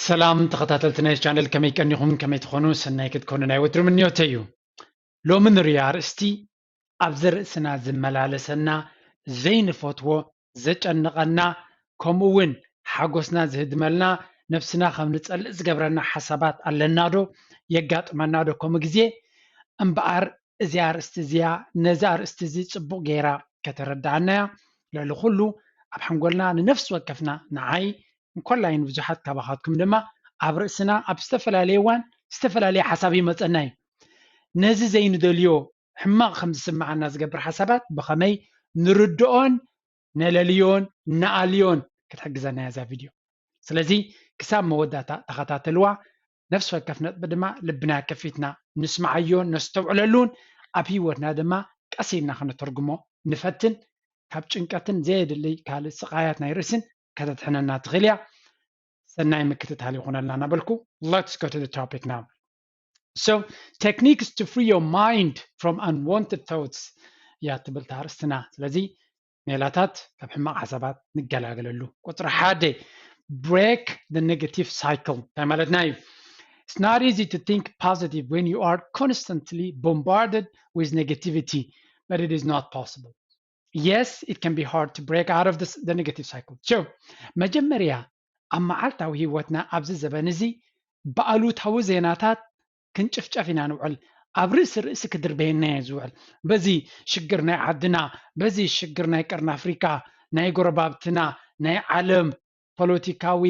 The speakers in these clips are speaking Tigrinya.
ሰላም ተኸታተልቲ ናይ ቻነል፣ ከመይ ቀኒኹም? ከመይ ትኾኑ? ሰናይ ክትኮኑ ናይ ወትሩ ምንዮተይ እዩ። ሎሚ ንርእዮ ኣርእስቲ ኣብዚ ርእስና ዝመላለሰና፣ ዘይንፈትዎ፣ ዘጨንቐና፣ ከምኡ እውን ሓጎስና ዝህድመልና፣ ነብስና ከም ንጸልእ ዝገብረና ሓሳባት ኣለና ዶ? የጋጥመና ዶ ከምኡ ግዜ? እምበኣር እዚኣ ኣርእስቲ እዚኣ ነዚ ኣርእስቲ እዚ ጽቡቕ ገይራ ከተረድኣና እያ። ልዕሊ ኩሉ ኣብ ሓንጎልና ንነፍሲ ወከፍና፣ ንዓይ እንኮላይ ንብዙሓት ካባኻትኩም ድማ ኣብ ርእስና ኣብ ዝተፈላለየ እዋን ዝተፈላለየ ሓሳብ ይመጸና እዩ። ነዚ ዘይንደልዮ ሕማቕ ከም ዝስምዓና ዝገብር ሓሳባት ብኸመይ ንርድኦን ነለልዮን ነኣልዮን ክትሕግዘና እያ እዛ ቪድዮ። ስለዚ ክሳብ መወዳእታ ተኸታተልዋ። ነፍሲ ወከፍ ነጥቢ ድማ ልብና ከፊትና ንስምዓዮን ነስተውዕለሉን ኣብ ህይወትና ድማ ቀስ ኢልና ከነተርጉሞ ንፈትን። ካብ ጭንቀትን ዘየድሊ ካልእ ስቓያት ናይ ርእስን ከተድሕነና ትኽእል እያ። ሰናይ ምክትታል ይኹነልና እናበልኩ፣ let's go to the topic now. So, techniques to free your mind from unwanted thoughts እያ ትብል እታ ኣርእስትና። ስለዚ ሜላታት ካብ ሕማቕ ሓሳባት ንገላገለሉ። ቁጽሪ ሓደ፣ break the negative cycle። እንታይ ማለትና እዩ? It's not easy to think positive when you are constantly bombarded with negativity, but it is not possible. Yes, it can be hard to break out of this, the negative cycle. So, መጀመርያ ኣብ መዓልታዊ ህይወትና ኣብዚ ዘበን እዚ ብኣሉታዊ ዜናታት ክንጭፍጨፍ ኢና ንውዕል። ኣብ ርእሲ ርእሲ ክድርበየና እዩ ዝውዕል። በዚ ሽግር ናይ ዓድና፣ በዚ ሽግር ናይ ቀርኒ ኣፍሪካ፣ ናይ ጎረባብትና፣ ናይ ዓለም ፖለቲካዊ፣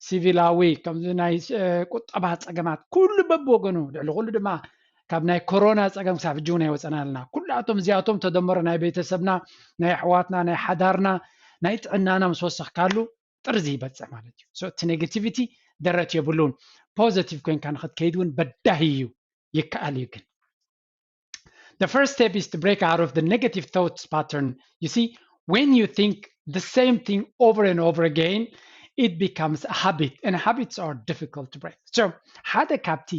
ሲቪላዊ፣ ከምዚ ናይ እ፣ ቁጠባ ጸገማት፣ ኩሉ በብወገኑ፣ ልዕሊ ኩሉ ድማ ካብ ናይ ኮሮና ጸገም ክሳብ ሕጂ እውን ኣይወጸና ኣለና። ኩላቶም እዚኣቶም ተደመሩ ናይ ቤተሰብና፣ ናይ ኣሕዋትና፣ ናይ ሓዳርና፣ ናይ ጥዕናና ምስ ወሰኽካሉ ጥርዚ ይበጽሕ ማለት እዩ። So እቲ ኔጋቲቪቲ ደረት የብሉን። ፖዘቲቭ ኮይንካ ንክትከይድ እውን በዳሂ እዩ፣ ይከኣል እዩ። ግን the first step is to break out of the negative thoughts pattern. You see, when you think the same thing over and over again, it becomes a habit, and habits are difficult to break. So ሓደ ካብቲ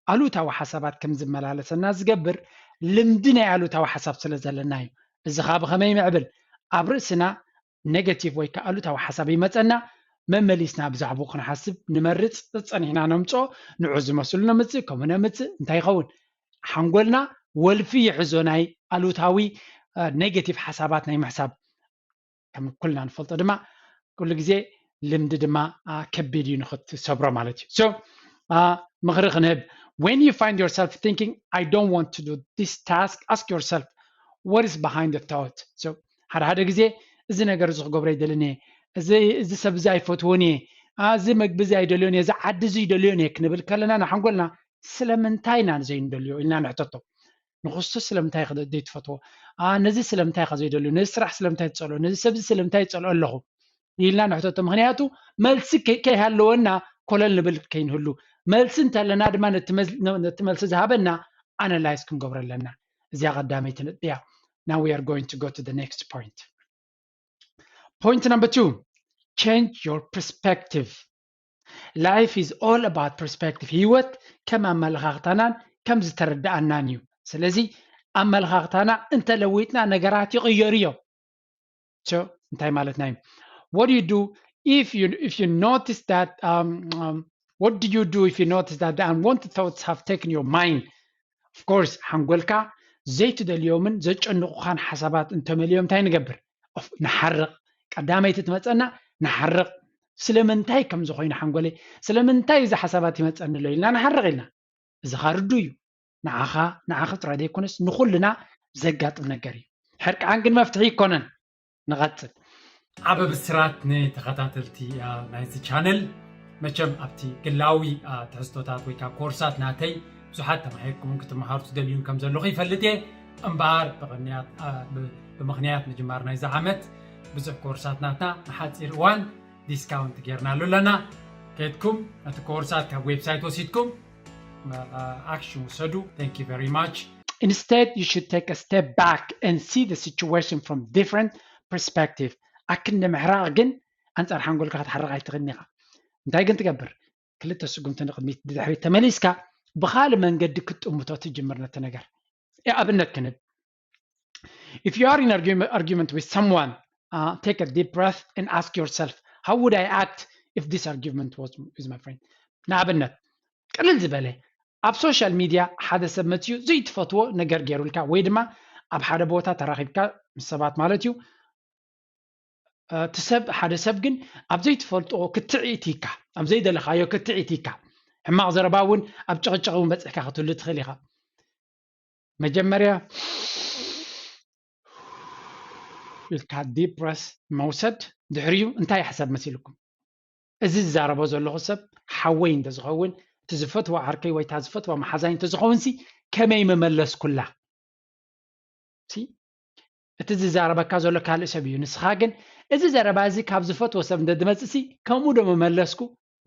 ኣሉታዊ ሓሳባት ከም ዝመላለሰና ዝገብር ልምዲ ናይ ኣሉታዊ ሓሳብ ስለ ዘለና እዩ። እዚ ኸዓ ብኸመይ ይምዕብል? ኣብ ርእስና ኔጋቲቭ ወይ ከዓ ኣሉታዊ ሓሳብ ይመፀና፣ መመሊስና ብዛዕባኡ ክንሓስብ ንመርፅ። ፀኒሕና ነምፅኦ፣ ንዑ ዝመስሉ ነምፅእ፣ ከምኡ ነምፅእ። እንታይ ይኸውን? ሓንጎልና ወልፊ ይሕዞ ናይ ኣሉታዊ ኔጋቲቭ ሓሳባት ናይ ምሕሳብ። ከም ኩልና ንፈልጦ ድማ ኩሉ ግዜ ልምዲ ድማ ከቢድ እዩ ንክትሰብሮ ማለት እዩ። So ምኽሪ ክንህብ፣ when you find yourself thinking, I don't want to do this task, ask yourself, what is behind the thought? So ሓደ ሓደ ግዜ እዚ ነገር እዚ ክገብሮ ኣይደልን እየ፣ እዚ ሰብ እዚ ኣይፈትዎን እየ፣ እዚ መግቢ እዚ ኣይደልዮን እየ፣ እዚ ዓዲ እዚ ኣይደልዮን እየ ክንብል ከለና ንሓንጎልና ስለምንታይ ኢና ዘይንደልዮ ኢልና ንሕተቶ። ንክሱ ስለምንታይ ኢኻ ዘይትፈትዎ? ነዚ ስለምንታይ ኢኻ ዘይደልዮ? ነዚ ስራሕ ስለምንታይ ትጸልኦ? ነዚ ሰብዚ ስለምንታይ ይጸልኦ ኣለኹ? ኢልና ንሕተቶ። ምክንያቱ መልሲ ከይሃለወና ኮለል ንብል ከይንህሉ፣ መልሲ እንተለና ድማ ነቲ መልሲ ዝሃበና ኣናላይዝ ክንገብሮ ኣለና። እዚኣ ቀዳመይቲ ነጥቢ እያ። Now we are going to go to the next point. Point number two, change your perspective. Life is all about perspective. ህይወት ከም ኣመለኻኽታናን ከም ዝተረዳኣናን እዩ። ስለዚ ኣመለኻኽታና እንተለዊጥና ነገራት ይቕየሩ እዮም። So እንታይ ማለትና እዩ? What do you do if you if you notice that um, um, what do you do if you notice that the unwanted thoughts have taken your mind? Of course ሓንጎልካ ዘይትደልዮምን ዘጨንቑኻን ሓሳባት እንተመልዮም እንታይ ንገብር? ንሓርቕ። ቀዳመይቲ ትመፀና ንሓርቕ። ስለምንታይ ከም ዝኾይኑ ሓንጎለይ ስለምንታይ እዚ ሓሳባት ይመፀኒ ኣሎ ኢልና ንሓርቕ ኢልና። እዚ ኻርዱ እዩ። ንዓኻ ንዓኺ ጥራይ ዘይኮነስ ንኹልና ዘጋጥም ነገር እዩ። ሕርቃን ግን መፍትሒ ይኮነን። ንቐጽል። ዓቢ ብስራት ንተኸታተልቲ ናይዚ ቻነል። መቸም ኣብቲ ግላዊ ትሕዝቶታት ወይ ካብ ኮርሳት ናተይ ብዙሓት ተማሂርኩምን ክትመሃሩ ትደልዩን ከም ዘለኹ ይፈልጥ እየ። እምበኣር ብቕንያት ብምኽንያት ምጅማር ናይዚ ዓመት ብዙሕ ኮርሳት ናትና ንሓጺር እዋን ዲስካውንት ጌርናሉ ኣለና። ከድኩም ነቲ ኮርሳት ካብ ዌብሳይት ወሲድኩም ኣክሽን ውሰዱ። Thank you very much. Instead, you should take a step back and see the situation from different perspective. ኣክንዲ ምሕራቕ ግን ኣንጻር ሓንጎልካ ክትሓርቕ ኣይትኽእልን ኢኻ። እንታይ ግን ትገብር? ክልተ ስጉምቲ ንቕድሚት ንድሕሪት ተመሊስካ ብኻልእ መንገዲ ክትጥምቶ ትጅምር ነቲ ነገር። ኣብነት ክንብ If you are in argument, argument with someone, uh, take a deep breath and ask yourself, How would I act if this argument was with my friend? ንኣብነት ቅልል ዝበለ ኣብ social media ሓደ ሰብ መፅዩ ዘይትፈትዎ ነገር ገይሩልካ ወይ ድማ ኣብ ሓደ ቦታ ተራኺብካ ምስ ሰባት ማለት እዩ እቲ ሰብ ሓደ ሰብ ግን ኣብ ዘይትፈልጦ ክትዕኢት ይካ ኣብ ዘይደለኻዮ ክትዕኢት ይካ ሕማቕ ዘረባ እውን ኣብ ጭቕጭቕ እውን በፅሕካ ክትህሉ ትኽእል ኢኻ መጀመርያ ኢልካ deep breath መውሰድ ድሕሪኡ እንታይ ይሕሰብ መሲልኩም እዚ ዝዛረቦ ዘለኹ ሰብ ሓወይ እንተዝኸውን እቲ ዝፈትዋ ዓርከይ ወይ እታ ዝፈትዋ መሓዛይ እንተዝኸውን ሲ ከመይ ምመለስኩላ እቲ ዝዛረበካ ዘሎ ካልእ ሰብ እዩ ንስኻ ግን እዚ ዘረባ እዚ ካብ ዝፈትዎ ሰብ እንተዝመፅእ ሲ ከምኡ ዶ ምመለስኩ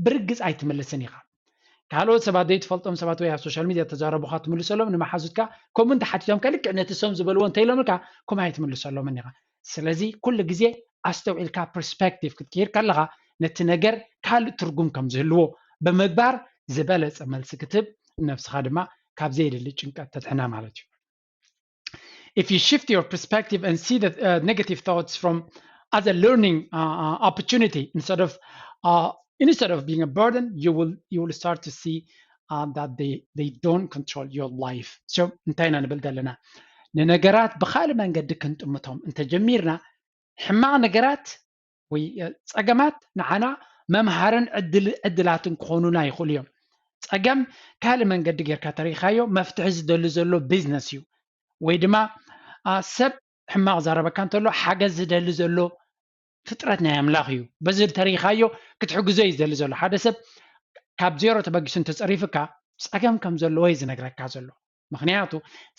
ብርግፅ ኣይትምልስን ኢኻ ካልኦት ሰባት ዘይትፈልጦም ሰባት ወይ ኣብ social media ተዛረቡኻ ትምልሰሎም ንመሓዙትካ ከምኡ እንተሓቲቶም ከልክዕ ነቲ ሰም ዝበልዎ እንተኢሎምልካ ከምኡ ኣይትምልሰሎምን ኢኻ ስለዚ ኩሉ ግዜ ኣስተውዒልካ perspective ክትቅይር ከለኻ ነቲ ነገር ካልእ ትርጉም ከም ዝህልዎ ብምግባር ዝበለፀ መልሲ ክትህብ ንነብስኻ ድማ ካብ ዘየድሊ ጭንቀት ተድሕና ማለት እዩ if you shift your perspective and see the uh, negative thoughts from as a learning uh, uh, opportunity instead of uh, instead of being a burden you will you will start to see uh, that they they don't control your life so እንታይ ኢና ንብል ዘለና ንነገራት ብካልእ መንገዲ ክንጥምቶም እንተጀሚርና ሕማቕ ነገራት ወይ ፀገማት ንዓና መምሃርን ዕድላትን ክኾኑና ይኽእሉ እዮም። ፀገም ካልእ መንገዲ ጌርካ ተሪኢኻዮ መፍትሒ ዝደሊ ዘሎ ቢዝነስ እዩ ወይ ድማ ሰብ ሕማቕ ዛረበካ እንተሎ ሓገዝ ዝደሊ ዘሎ ፍጥረት ናይ ኣምላኽ እዩ። በዚ ተሪኢኻዮ ክትሕግዞ እዩ ዝደሊ ዘሎ። ሓደ ሰብ ካብ ዜሮ ተበጊሱ እንተፀሪፍካ ፀገም ከም ዘለዎ እዩ ዝነግረካ ዘሎ። ምክንያቱ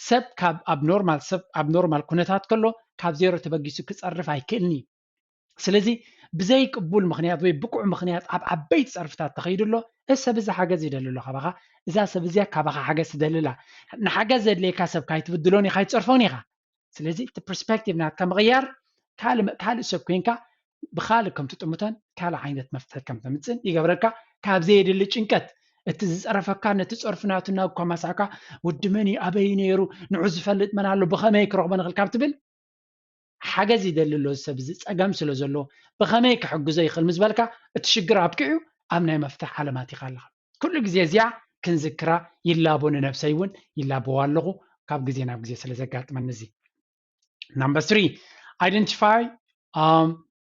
ሰብ ካብ ኣብ ኖርማል ሰብ ኣብ ኖርማል ኩነታት ከሎ ካብ ዜሮ ተበጊሱ ክፀርፍ ኣይክእልን እዩ። ስለዚ ብዘይ ቅቡል ምክንያት ወይ ብቁዕ ምክንያት ኣብ ዓበይቲ ፀርፍታት ተኸይዱ ኣሎ፣ እዚ ሰብ እዚ ሓገዝ ይደሊ ኣሎ ካባኻ፣ እዛ ሰብ እዚኣ ካባኻ ሓገዝ ትደሊ ኣላ። ንሓገዝ ዘድልየካ ሰብ ካይትብድሎን ኢኻ ኣይትፀርፎን ኢኻ። ስለዚ እቲ ፐርስፔክቲቭ ናትካ ምቕያር ካልእ ሰብ ኮይንካ ብኻልእ ከም ትጥምቶን ካልእ ዓይነት መፍትሒ ከም ተምፅእን ይገብረካ። ካብ ዘየድሊ ጭንቀት እቲ ዝፀረፈካ ነቲ ፀርፊ ናቱ እናኳማሳዕካ ወዲ መን እዩ ኣበይ ነይሩ ንዑ ዝፈልጥ መን ኣሎ ብኸመይ ክረኽቦ ንኽእል ካብ ትብል ሓገዝ ይደሊ ኣሎ እዚ ሰብ እዚ ፀገም ስለ ዘሎ ብኸመይ ክሕግዞ ይኽእል ምስ በልካ እቲ ሽግር ኣብቂዑ ኣብ ናይ መፍትሒ ዓለማት ኢኻ ኣለኻ። ኩሉ ግዜ እዚኣ ክንዝክራ ይላቦ ንነብሰይ እውን ይላበዋ ኣለኹ ካብ ግዜ ናብ ግዜ ስለ ዘጋጥመኒ እዚ። Number three, identify um,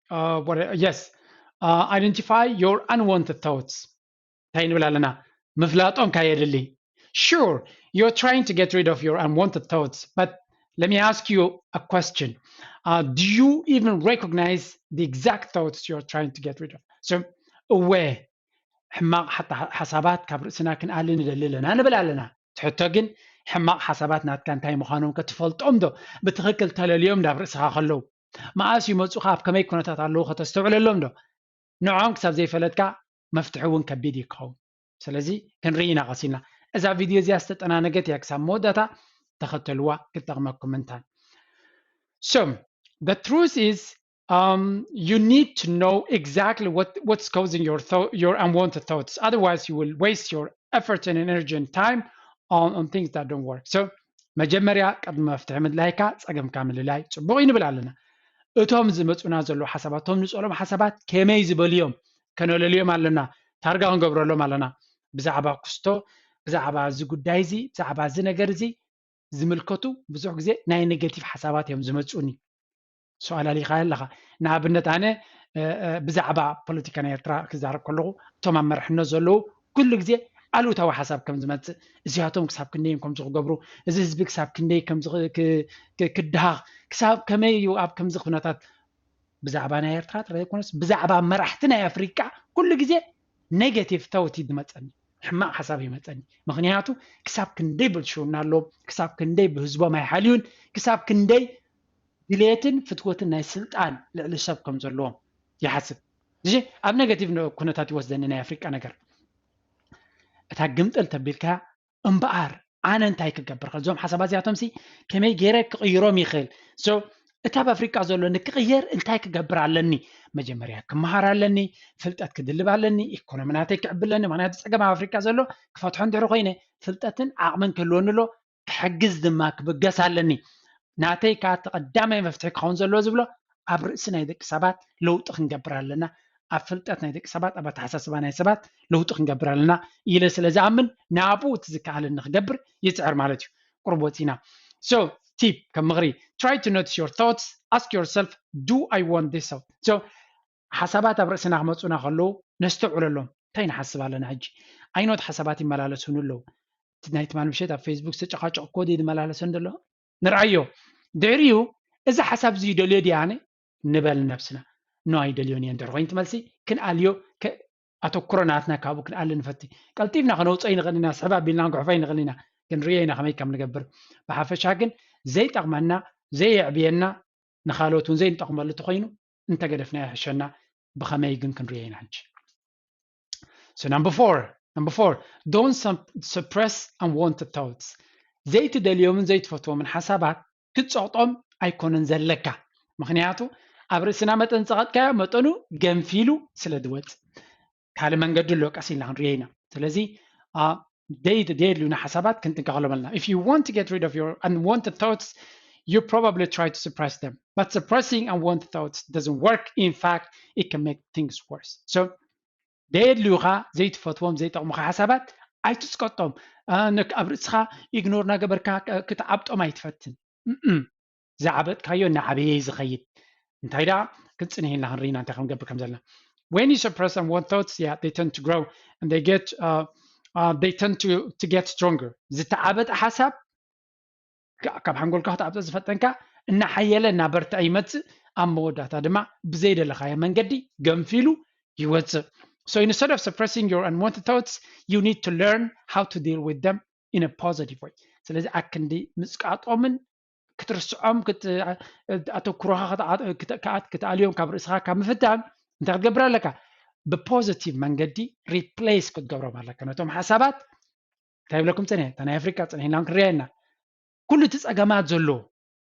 uh, what, yes, uh, identify your unwanted thoughts. እንታይ ንብል ኣለና? ምፍላጦም ካየድሊ። Sure, you're trying to get rid of your unwanted thoughts, but let me ask you a question. Uh, do you even recognize the exact thoughts you're trying to get rid of? So, እወ ሕማቕ ሓሳባት ካብ ርእስና ክንኣሊ ንደሊ ኣለና ንብል ኣለና። ትሕቶ ግን ሕማቕ ሓሳባት ናትካ እንታይ ምዃኖም ከትፈልጦም ዶ ብትኽክል ተለልዮም ናብ ርእስኻ ከለዉ? መኣስ ይመፁኻ ኣብ ከመይ ኩነታት ኣለዉ ከተስተውዕለሎም ዶ? ንዖም ክሳብ ዘይፈለጥካ መፍትሒ እውን ከቢድ እዩ ክኸውን። ስለዚ ክንርኢ ኢና ቀሲልና። እዛ ቪድዮ እዚኣ ዝተጠናነገት እያ ክሳብ መወዳእታ ተኸተልዋ ክትጠቕመኩም ምንታን። So the truth is um, you need to know exactly what what's causing your thought your unwanted thoughts otherwise you will waste your effort and energy and time on, on things that don't work. So መጀመርያ ቅድሚ መፍትሒ ምድላይካ ፀገምካ ምልላይ ፅቡቕ እዩ ንብል ኣለና። እቶም ዝመፁና ዘለዉ ሓሳባት እቶም ንፀሎም ሓሳባት ከመይ ዝበሉ እዮም ከነለልዮም ኣለና። ታርጋ ክንገብረሎም ኣለና። ብዛዕባ ኩስቶ ብዛዕባ እዚ ጉዳይ እዚ ብዛዕባ እዚ ነገር እዚ ዝምልከቱ ብዙሕ ግዜ ናይ ኔጌቲቭ ሓሳባት እዮም ዝመፁኒ። ሰው ኣላሊኻዮ ኣለኻ። ንኣብነት ኣነ ብዛዕባ ፖለቲካ ናይ ኤርትራ ክዛረብ ከለኹ እቶም ኣብ መራሕነት ዘለዉ ኩሉ ግዜ ኣሉታዊ ሓሳብ ከም ዝመፅእ እዚኣቶም ክሳብ ክንደይ እዮም ከምዚ ክገብሩ እዚ ህዝቢ ክሳብ ክንደይ ክድሃኽ ክሳብ ከመይ እዩ ኣብ ከምዚ ኩነታት ብዛዕባ ናይ ኤርትራ ጥራይ ዘይኮነስ ብዛዕባ መራሕቲ ናይ ኣፍሪቃ ኩሉ ግዜ ኔጌቲቭ ታውት እዩ ዝመፀኒ ሕማቕ ሓሳብ ይመፀኒ ምክንያቱ ክሳብ ክንደይ ብልሽውና ኣለዎም ክሳብ ክንደይ ብህዝቦም ኣይሓልዩን ክሳብ ክንደይ ድሌትን ፍትወትን ናይ ስልጣን ልዕሊ ሰብ ከም ዘለዎም ይሓስብ። እዚ ኣብ ኔጋቲቭ ኩነታት ይወስደኒ ናይ ኣፍሪቃ ነገር። እታ ግምጥል ተቢልካ እምበኣር ኣነ እንታይ ክገብር ከ እዞም ሓሳባት እዚኣቶም ሲ ከመይ ገይረ ክቕይሮም ይኽእል? So እቲ ኣብ ኣፍሪቃ ዘሎ ንክቕየር እንታይ ክገብር ኣለኒ? መጀመርያ ክመሃር ኣለኒ፣ ፍልጠት ክድልብ ኣለኒ፣ ኢኮኖሚ ናተይ ክዕቢ ኣለኒ። ምክንያቱ ፀገም ኣብ ኣፍሪቃ ዘሎ ክፈትሖ እንድሕሪ ኮይነ ፍልጠትን ዓቕምን ክህልወኒ ኣሎ። ክሕግዝ ድማ ክብገስ ኣለኒ። ናተይ ከኣ እቲ ቀዳማይ መፍትሒ ክኸውን ዘለዎ ዝብሎ ኣብ ርእሲ ናይ ደቂ ሰባት ለውጢ ክንገብር ኣለና። ኣብ ፍልጠት ናይ ደቂ ሰባት፣ ኣብ ኣተሓሳስባ ናይ ሰባት ለውጢ ክንገብር ኣለና ኢለ ስለ ዝኣምን፣ ናብኡ እቲ ዝከኣለኒ ክገብር ይፅዕር ማለት እዩ። ቁሩብ ወፂና። So tip፣ ከም ምኽሪ፣ try to notice your thoughts, ask yourself, do I want this thought? So ሓሳባት ኣብ ርእስና ክመፁና ከለዉ ነስተውዕለሎም። እንታይ ንሓስብ ኣለና ሕጂ? ኣይኖት ሓሳባት ይመላለሱን ኣለዉ። እቲ ናይ ትማል ምሸት ኣብ ፌስቡክ ዝተጨቃጨቅኮ ድዩ ዝመላለሰን ዘሎ? ንርኣዮ። ድሕሪኡ እዚ ሓሳብ እዚ ይደልዮ ድየ ኣነ? ንበል ንነብስና። ኖ፣ ኣይደልዮን እየ እንድሕር ኮይኑ እቲ መልሲ፣ ክንኣልዮ ከ-፣ ኣተኩሮ ናትና ካብኡ ክንኣሊ ንፈቲ። ቀልጢፍና ከነውፅኦ ይንኽእል ኢና፣ ስሕብ ኣቢልና ክንጉሕፎ ይንኽእል ኢና። ክንርእዮ ኢና ከመይ ከም ንገብር። ብሓፈሻ ግን ዘይጠቕመና፣ ዘየዕብየና፣ ንኻልኦት እውን ዘይንጠቕመሉ እንተኾይኑ እንተገደፍናዮ ይሕሸና። ብኸመይ ግን ክንርእዮ ኢና ሕጂ? So number four, number four, don't sup- suppress unwanted thoughts. ዘይትደልዮምን ዘይትፈትዎምን ሓሳባት ክትጸቕጦም ኣይኮነን ዘለካ። ምኽንያቱ ኣብ ርእስና መጠን ጸቐጥካዮ መጠኑ ገንፊሉ ስለ ዝወጽእ። ካልእ መንገዲ ኣሎ፣ ቀስ ኢልና ክንርእዮ ኢና። ስለዚ አ፣ ደይ- ደየድልዩና ሓሳባት ክንጥንቀቐሎም ኣለና። If you want to get rid of your unwanted thoughts, you probably try to suppress them. But suppressing unwanted thoughts doesn't work. In fact, it can make things worse. So ደየድልዩኻ ዘይትፈትዎም ዘይጠቕሙኻ ሓሳባት ኣይትስቀጦም። አ፣ ንክ- ኣብ ርእስኻ ኢግኖር እናገበርካ ክ- ክትዓብጦም ኣይትፈትን። እም፣ ዝዓበጥካዮ እናዓበየ እዩ ዝኸይድ። እንታይ ደኣ ክንጽንሕ ኢልና ክንርኢና እንታይ ክንገብር ከም ዘለና። When you suppress unwanted thoughts, yeah, they tend to grow and they get, uh, uh, they tend to, to get stronger. ዝተዓበጠ ሓሳብ ካ- ካብ ሓንጎልካ ክትዓብጦ ዝፈጠንካ እናሓየለ እናበርትዐ ይመጽእ። ኣብ መወዳእታ ድማ ብዘይደለኻዮ መንገዲ ገንፊሉ ይወጽእ። So instead of suppressing your unwanted thoughts, you need to learn how to deal with them in a positive way. ስለዚ ኣክንዲ ምጽቃጦምን ክትርስዖም ክት- ኣተኩሮኻ ክት- ክት- ክት- ክትኣልዮም ካብ ርእስኻ ካብ ምፍታን እንታይ ክትገብር ኣለካ? ብፖዚቲቭ መንገዲ ሪፕሌስ ክትገብሮም ኣለካ ነቶም ሓሳባት። እንታይ ይብለኩም ጽንሕ፣ እታ ናይ ኣፍሪቃ ጽንሕ ኢልና ክንሪኣ ኢና። ኩሉ እቲ ጸገማት ዘሎ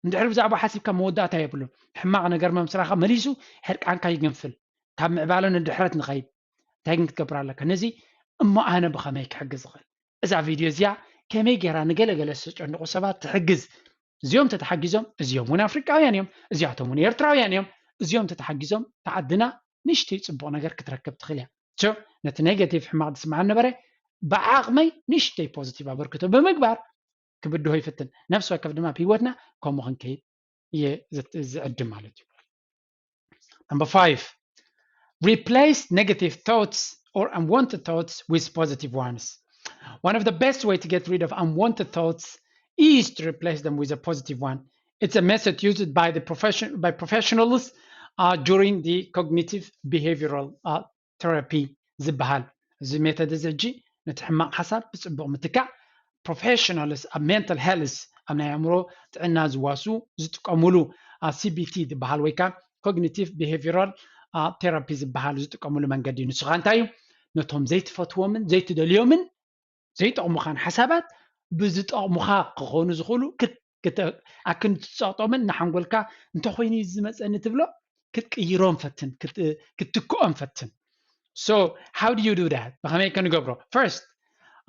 እንድሕር ብዛዕባ ሓሲብካ መወዳእታ የብሉን። ሕማቕ ነገር መምስራኻ መሊሱ ሕርቃንካ ይግንፍል። ካብ ምዕባለ ንድሕረት ንኸይድ እንታይ ግን ክትገብር ኣለካ? ነዚ እሞ ኣነ ብኸመይ ክሕግዝ ዝኽእል? እዛ ቪድዮ እዚኣ ከመይ ገይራ ንገለገለ ዝተጨንቁ ሰባት ትሕግዝ? እዚኦም ተተሓጊዞም፣ እዚኦም እውን ኣፍሪቃውያን እዮም፣ እዚኣቶም እውን ኤርትራውያን እዮም። እዚኦም ተተሓጊዞም ተዓድና ንእሽተይ ጽቡቕ ነገር ክትረክብ ትኽእል እያ። So ነቲ ኔጋቲቭ ሕማቕ ዝስምዓኒ ነበረ ብዓቕመይ ንእሽተይ ፖዚቲቭ ኣበርክቶ ብምግባር ክብድሆ ይፍትን። ነፍሲ ወከፍ ድማ ኣብ ህይወትና ከምኡ ክንከይድ እየ ዝት- ዝዕድም ማለት እዩ። Number five, replace negative thoughts or unwanted thoughts with positive ones. One of the best way to get rid of unwanted thoughts is to replace them with a positive one. It's a method used by the profession by professionals uh, during the cognitive behavioral uh, therapy ዝበሃል። እዚ ሜተድ እዚ ሕጂ ነቲ ሕማቕ ሓሳብ ብጽቡቕ ምትካእ፣ ፕሮፌሽናልስ ኣብ ሜንታል ሄልስ ኣብ ናይ ኣእምሮ ጥዕና ዝዋሱ ዝጥቀሙሉ ኣብ ሲ ቢ ቲ ዝበሃል ወይ ከዓ ኮግኒቲቭ ቢሄቪራል ቴራፒ ዝበሃል ዝጥቀሙሉ መንገዲ እዩ። ንሱ ከዓ እንታይ እዩ? ነቶም ዘይትፈትዎምን ዘይትደልዮምን ዘይጠቕሙኻን ሓሳባት ብዝጠቕሙኻ ክኾኑ ዝኽእሉ ክት- ክተ- ኣክንዲ ትጸቕጦምን ንሓንጎልካ እንተኾይኑ እዩ ዝመጸኒ ትብሎ ክትቅይሮም ፈትን ክት- ክትትክኦም ፈትን። So how do you do that? ብኸመይ ክንገብሮ? First,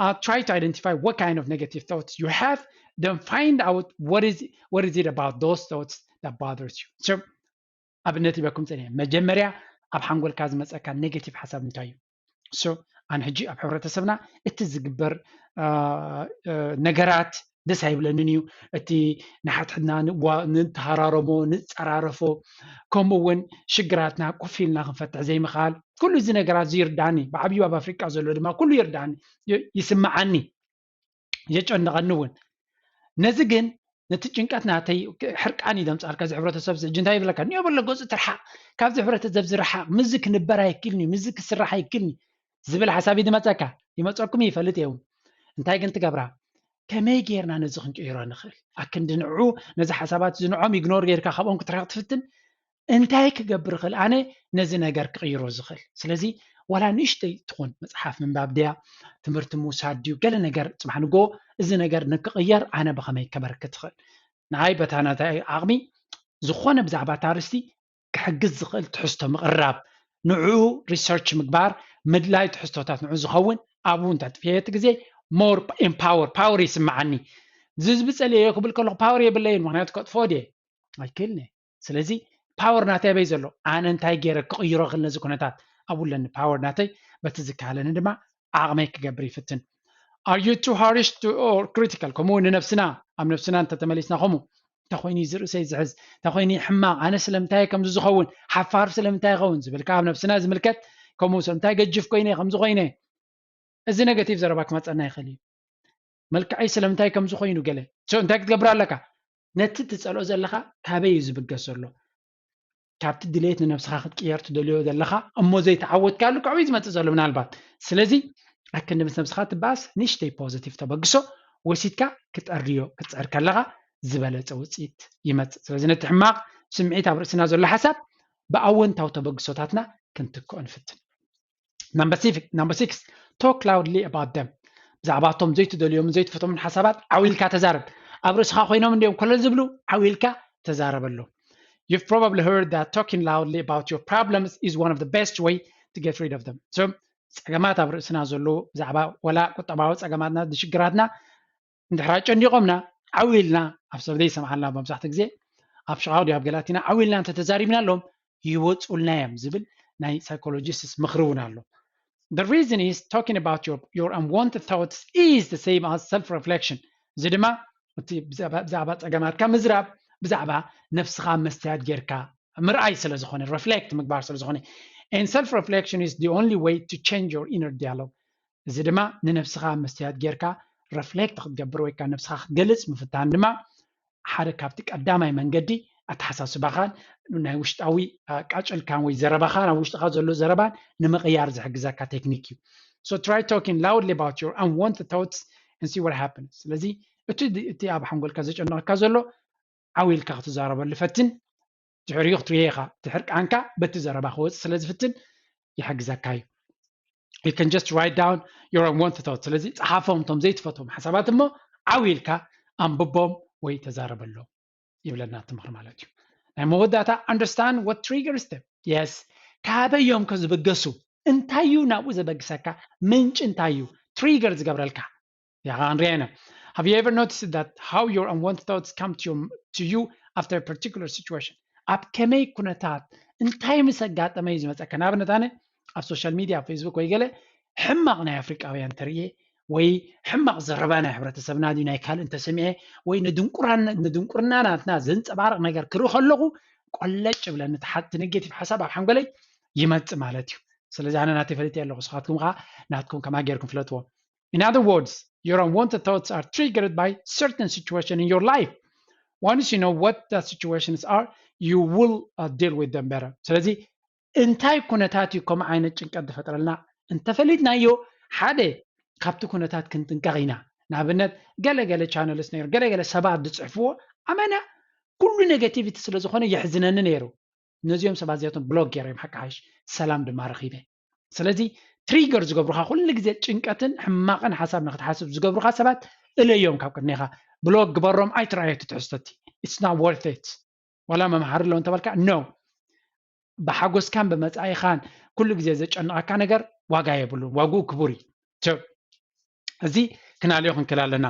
uh, try to identify what kind of negative thoughts you have, then find out what is what is it about those thoughts that bothers you. So ኣብነት ይበኩም ጸኒሐ፣ መጀመርያ ኣብ ሓንጎልካ ዝመጸካ ኔጌቲቭ ሓሳብ እንታይ እዩ? So ኣነ ሕጂ ኣብ ሕብረተሰብና እቲ ዝግበር አ፣ አ፣ ነገራት ደስ ኣይብለንን እዩ። እቲ ንሓትሕትና ንዋ- ንተሃራረሞ ንጸራረፎ፣ ከምኡ እውን ሽግራትና ኮፍ ኢልና ክንፈትሕ ዘይምኽኣል፣ ኩሉ እዚ ነገራት እዚ ይርዳኒ። ብዓብዩ ኣብ ኣፍሪቃ ዘሎ ድማ ኩሉ ይርዳኒ፣ ይ- ይስምዓኒ፣ የጨንቐኒ እውን። ነዚ ግን ነቲ ጭንቀት ናተይ ክ- ሕርቃን እዩ ዘምጻልካ። እዚ ሕብረተሰብ እዚ ሕጂ እንታይ ይብለካ? እኒኦ በሎ ገጹ ትርሓቕ፣ ካብዚ ሕብረተሰብ ዝርሓቕ፣ ምዚ ክንበር ኣይክልኒ፣ ምዚ ክስራሕ ኣይክልኒ ዝብል ሓሳብ እዩ ዝመጸካ። ይመጸኩም ይፈልጥ እየ እውን። እንታይ ግን ትገብራ? ከመይ ጌርና ነዚ ክንቅይሮ ንኽእል? ኣክንዲ ንዑ ነዚ ሓሳባት እዚ ንዖም ኢግኖር ጌርካ ካብኦም ክትርሕቕ ትፍትን እንታይ ክገብር እኽእል ኣነ ነዚ ነገር ክቕይሮ ዝኽእል? ስለዚ ዋላ ንእሽተይ ትኹን መፅሓፍ ምንባብ ድያ ትምህርቲ ምውሳድ ድዩ ገለ ነገር ፅባሕ ንጎ እዚ ነገር ንክቕየር ኣነ ብኸመይ ከበርክት እኽእል? ንዓይ በታ ናተይ ዓቕሚ ዝኾነ ብዛዕባ እታ ኣርእስቲ ክሕግዝ ዝኽእል ትሕዝቶ ምቕራብ፣ ንዕኡ ሪሰርች ምግባር፣ ምድላይ ትሕዝቶታት ንዕኡ ዝኸውን ኣብኡ እንተጥፍየ እቲ ግዜ ሞር ኤምፓወር ፓወር ይስምዓኒ። እዚ ዝብፀለዮ ክብል ከለኹ ፓወር የብለይን፣ ምክንያቱ ከጥፍኦ ድየ ኣይክእልን እየ። ስለዚ ፓወር ናተይ ኣበይ ዘሎ? ኣነ እንታይ ገይረ ክቕይሮ ክእል ነዚ ኩነታት? ኣብኡ ኣለኒ power ናተይ፣ በቲ ዝከኣለኒ ድማ ዓቕመይ ክገብር ይፍትን። Are you too harsh to or critical? ከምኡ ንነብስና፣ ኣብ ነብስና እንተተመሊስና ከምኡ፣ እንታይ ኮይኑ እዚ ርእሰይ ዝሕዝ፣ እንታይ ኮይኑ ሕማቕ፣ ኣነ ስለምንታይ ከምዚ ዝኸውን፣ ሓፋር ስለምንታይ ይኸውን ዝብል ከኣ ኣብ ነብስና ዝምልከት፣ ከምኡ ስለምንታይ ገጅፍ ኮይነ ከምዚ ኮይነ፣ እዚ negative ዘረባ ክመፀና ይኽእል እዩ። መልክዐይ ስለምንታይ ከምዚ ኮይኑ ገለ። So እንታይ ክትገብር ኣለካ? ነቲ ትፀልኦ ዘለኻ ካበይ እዩ ዝብገስ ዘሎ? ካብቲ ድሌት ንነብስኻ ክትቅየር ትደልዮ ዘለኻ እሞ ዘይተዓወትካሉ ካብኡ እዩ ዝመፅእ ዘሎ ምናልባት። ስለዚ ኣክንዲ ምስ ነብስኻ ትበኣስ፣ ንእሽተይ positive ተበግሶ ወሲድካ ክጠርዮ ክትፅዕር ከለኻ ዝበለፀ ውፅኢት ይመፅእ። ስለዚ ነቲ ሕማቕ ስምዒት ኣብ ርእስና ዘሎ ሓሳብ ብኣወንታዊ ተበግሶታትና ክንትክኦ ንፍትን። Number six, number six, talk loudly about them. ብዛዕባ እቶም ዘይትደልዮምን ዘይትፈትዎምን ሓሳባት ዓው ኢልካ ተዛረብ። ኣብ ርእስኻ ኮይኖም እንዲዮም ኮለል ዝብሉ፣ ዓው ኢልካ ተዛረበሎም። You've probably heard that talking loudly about your problems is one of the best way to get rid of them. So ጸገማት ኣብ ርእስና ዘለዉ ብዛዕባ ወላ ቁጠባዊ ጸገማትና፣ ሽግራትና እንድሕር ኣጨኒቖምና ዓው ኢልና፣ ኣብ ሰብ ዘይሰምዓልና መብዛሕትኡ ግዜ ኣብ ሽቓቕ ድዩ ኣብ ገላቲና ዓው ኢልና እንተተዛሪብናሎም ይወፁልና እዮም ዝብል ናይ psychologists ምኽሪ እውን ኣሎ። The reason is talking about your, your unwanted thoughts is the same as self-reflection. እዚ ድማ እቲ ብዛዕባ ብዛዕባ ጸገማትካ ምዝራብ ብዛዕባ ነብስኻ መስትያት ጌርካ ምርኣይ ስለ ዝኾነ፣ reflect ምግባር ስለ ዝኾነ። And self-reflection is the only way to change your inner dialogue. እዚ ድማ ንነብስኻ መስትያት ጌርካ reflect ክትገብር ወይ ከዓ ነብስኻ ክትገልጽ ምፍታን ድማ ሓደ ካብቲ ቀዳማይ መንገዲ ኣተሓሳስባኻን ናይ ውሽጣዊ ቃጭልካን ወይ ዘረባኻን ኣብ ውሽጥኻ ዘሎ ዘረባን ንምቕያር ዝሕግዘካ ቴክኒክ እዩ። So try talking loudly about your unwanted thoughts and see what happens. ስለዚ እቲ እቲ ኣብ ሓንጎልካ ዘጨነቐካ ዘሎ ዓው ኢልካ ክትዛረበሉ ፈትን። ድሕሪኡ ክትርእዮ ኢኻ። እቲ ሕርቃንካ በቲ ዘረባ ክወፅእ ስለ ዝፍትን ይሕግዘካ እዩ። You can just write down your unwanted thoughts. ስለዚ ጸሓፎም እቶም ዘይትፈትዎም ሓሳባት እሞ ዓው ኢልካ ኣንብቦም ወይ ተዛረበሎም ይብለና እቲ ምኽሪ ማለት እዩ። ናይ መወዳእታ understand what triggers them. Yes፣ ካበይ እዮም ከ ዝበገሱ? እንታይ እዩ ናብኡ ዘበግሰካ? ምንጪ እንታይ እዩ? Trigger ዝገብረልካ ያኻ ንሪኣ ኢና። Have you ever noticed that how your unwanted thoughts come to you, to you after a particular situation? ኣብ ከመይ ኩነታት እንታይ ምስ ኣጋጠመ እዩ ዝመፀካ? ንኣብነት ኣነ ኣብ social media ኣብ Facebook ወይ ገለ ሕማቕ ናይ ኣፍሪቃውያን ተርእየ ወይ ሕማቕ ዘረባ ናይ ሕብረተሰብና ድዩ ናይ ካልእ እንተሰሚዐ ወይ ንድንቁራና ንድንቁርና ናትና ዘንፀባርቕ ነገር ክርኢ ከለኹ ቆለጭ ብለኒ እቲ negative ሓሳብ ኣብ ሓንጎለይ ይመፅእ ማለት እዩ። ስለዚ ኣነ ናተይ ፈሊጠ ኣለኹ፣ ንስኻትኩም ከዓ ናትኩም ከማ ጌርኩም ፍለጥዎ። In other words, your unwanted thoughts are triggered by certain situation in your life. Once you know what the situations are, you will uh, deal with them better. ስለዚ እንታይ ኩነታት እዩ ከምኡ ዓይነት ጭንቀት ዝፈጥረልና እንተፈሊጥናዮ ሓደ ካብቲ ኩነታት ክንጥንቀቕ ኢና። ንኣብነት ገለገለ channels ነይሩ ገለገለ ሰባት ዝፅሕፍዎ ኣመና ኩሉ negativity ስለ ዝኾነ የሕዝነኒ ነይሩ። ነዚኦም ሰባት እዚኣቶም block ገይረ እዮም ሓቂ ሓይሽ ሰላም ድማ ረኺበ። ስለዚ trigger ዝገብሩኻ ኩሉ ግዜ ጭንቀትን ሕማቕን ሓሳብ ንክትሓስብ ዝገብሩኻ ሰባት እለዮም ካብ ቅድሜኻ። Block ግበሮም ኣይትረኣዮ እቲ ትሕዝቶ እቲ። It's not worth it። ዋላ መምሃሪ ኣለዎ እንተበልካ no። ብሓጎስካን ብመጻኢኻን ኩሉ ግዜ ዘጨንቐካ ነገር ዋጋ የብሉን። ዋግኡ ክቡር እዩ። So እዚ ክናልዮ ክንክእል ኣለና።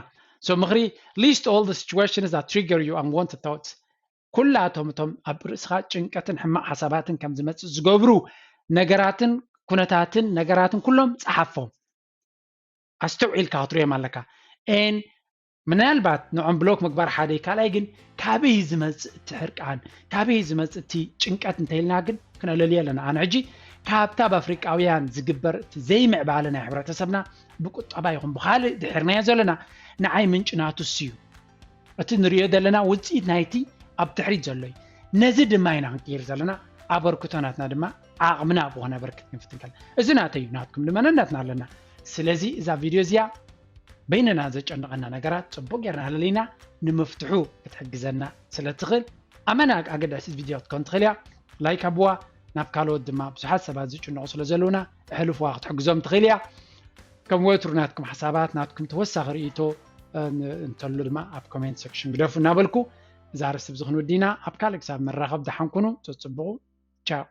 So ምኽሪ list all the situations that trigger you unwanted thoughts። ኩላቶም እቶም ኣብ ርእስኻ ጭንቀትን ሕማቕ ሓሳባትን ከም ዝመጽእ ዝገብሩ ነገራትን ኩነታትን ነገራትን ኩሎም ጸሓፎም። ኣስተውዒልካ ክትሪኦም ኣለካ። And ምናልባት ንዖም block ምግባር ሓደ እዩ። ካልኣይ ግን ካበይ ዝመጽእ እቲ ሕርቃን ካበይ ዝመጽእ እቲ ጭንቀት እንተኢልና ግን ክነለልዮ ኣለና። ኣነ ሕጂ ካብቲ ኣብ ኣፍሪቃውያን ዝግበር እቲ ዘይምዕባለ ናይ ሕብረተሰብና ብቁጠባ ይኹን ብኻልእ ድሕርናዮ ዘለና ንዓይ ምንጪ ናቱ እሱ እዩ። እቲ ንሪኦ ዘለና ውፅኢት ናይቲ ኣብ ድሕሪት ዘሎ እዩ። ነዚ ድማ ኢና ክንቅይር ዘለና። ኣበርክቶ ናትና ድማ ዓቕምና ኣብኡ ከነበርክት ክንፍትን ከለና እዚ ናተይ እዩ፣ ናትኩም ድማ ነናትና ኣለና። ስለዚ እዛ ቪድዮ እዚኣ በይንና ዘጨንቐና ነገራት ፅቡቅ ጌርና ኣለሊና ንምፍትሑ ክትሕግዘና ስለ ትኽእል ኣመና ኣገዳሲት ቪድዮ ክትኮን ትኽእል እያ። ላይክ ኣብዋ። ናብ ካልኦት ድማ ብዙሓት ሰባት ዝጭነቑ ስለ ዘለውና ኣሕልፍዋ ክትሕግዞም ትኽእል እያ። ከም ወትሩ ናትኩም ሓሳባት ናትኩም ተወሳኺ ርእይቶ እንተሎ ድማ ኣብ comment section ግደፉ እናበልኩ እዛ ርስ ብዚ ክንውዲና ኣብ ካልእ ክሳብ መራኸብ ደሓን ኩኑ። ተፅብቑ። ቻው።